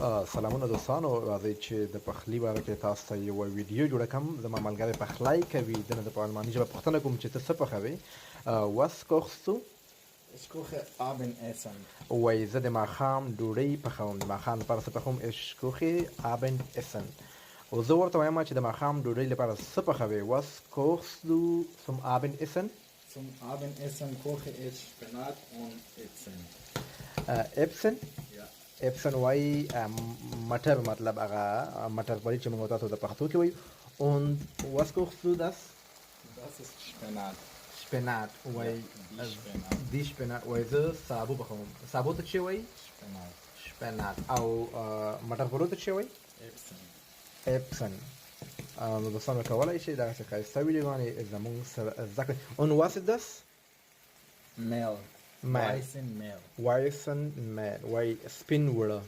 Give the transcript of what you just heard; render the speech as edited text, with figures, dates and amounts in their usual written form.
سلامونه دوستانو، راځئ چې د پخلي باره کې تاسو ته یوه ویډیو جوړه کړم. زما ملګری پخلی کوي، دنه د په الماني ژبه پوښتنه کوم چې ته څه پخوې. Was kochst du؟ Ich koche Abendessen. وایي زه د ماښام ډوډۍ پخوم. د ماښام لپاره څه پخوم؟ Ich koche Abendessen. او زه ورته وایم چې د ماښام ډوډۍ لپاره څه پخوې؟ Was kochst du zum Abendessen؟ Zum Abendessen koche ich Spinat und Erbsen. Erbsen؟ Ja. Erbsen وایي مټر، مطلب هغه مټر پنیر چې موږ تاسو د پښتو کې وایو. Und was kochst du das؟ Das ist Spinat. Spinat وایي. Die Spinat. Die Spinat. وایي زه سابو پخوم. سابو ته څه وایي؟ Spinat. Spinat. او مټر پلو ته څه وایي؟ Erbsen. Erbsen. نو دوستانو، کولای شئ دغسې ښایسته ویډیوګانې زموږ سره زده کړئ. Und was ist das؟ Mehl. Mehl. Weißen Mehl. Weißen Mehl وایي، سپین اوړه.